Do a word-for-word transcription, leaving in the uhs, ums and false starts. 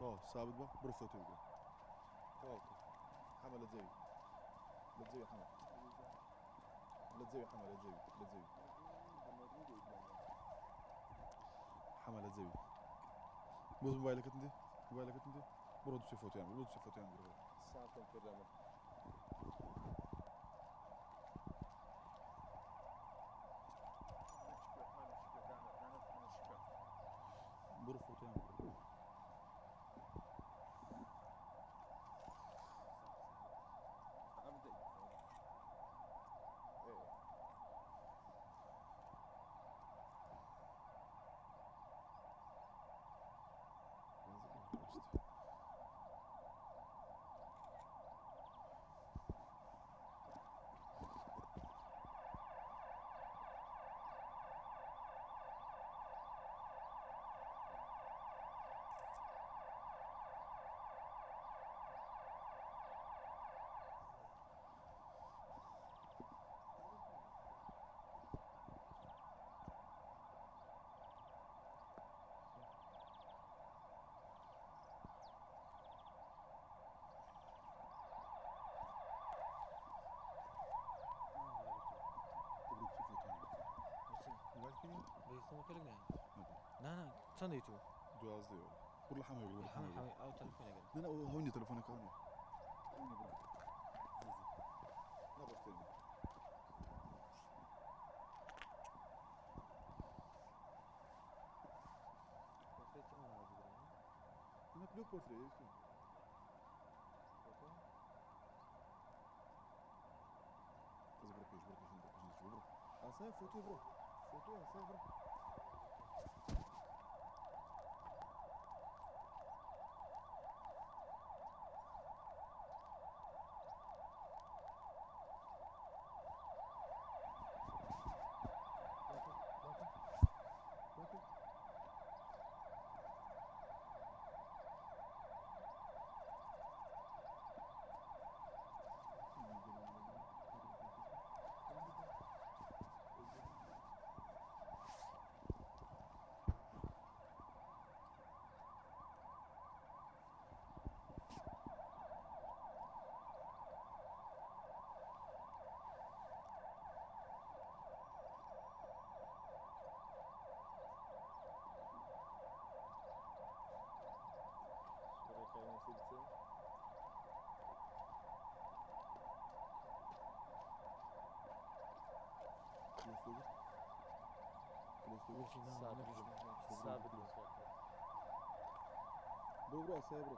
Tamam, sabit bak, bir foto bile. Tamam. Heme li cevî. Li cevî heme. Li cevî heme, li cevî, li cevî. Heme li cevî. Buz mobayleke tindi. Mobayleke tindi. Bro, tu foto yam, bro, tu foto yam, bro. Sakin kir ama. Bro, foto yam, bro. Mobaylekî ne? Bê xwe kilik ne? Na, na, çend tu? Duwazdeh euro. Kur li hemê euro. Hemê, hemê, ew telefona gel. Ne, ne, o hewînî telefoneke hewînî. Hewînî bira. Zû, zû. Ne boş têrî. Portre çima var burada? Ne, blok portre, yekî. Bakın. Kız bırak, pêş bırak, peşin bırak, peşin bırak. Asaya fotoyu bırak. Fotoyu asaya bırak. Bakın, bakın. Bakın. Şuraya kayması bitse. Klostoğu. Klostoğu. Sabit. Sabit. Bro, bro, asaya bro.